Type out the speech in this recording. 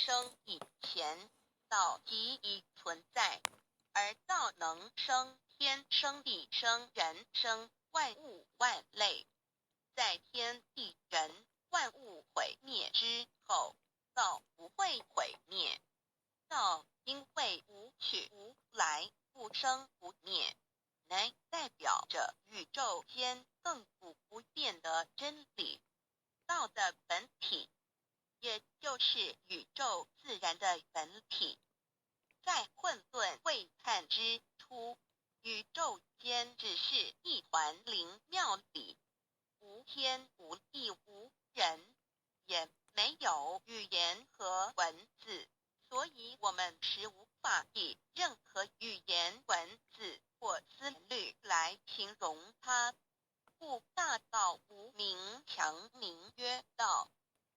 生以前，道即已存在，而道能生天生地生人生萬物萬類。在天地人萬物毀滅之後，道不會毀滅。道因為無去無來，不生不滅，乃代表著宇宙間亙古不變的真理。道的本體，也就是宇宙自然的本體。在混沌未判之初，宇宙間只是一團靈妙理，無天無地無人，也沒有語言和文字，所以我們是無法以任何語言文字或思慮來形容它。故大道無名，強名曰道。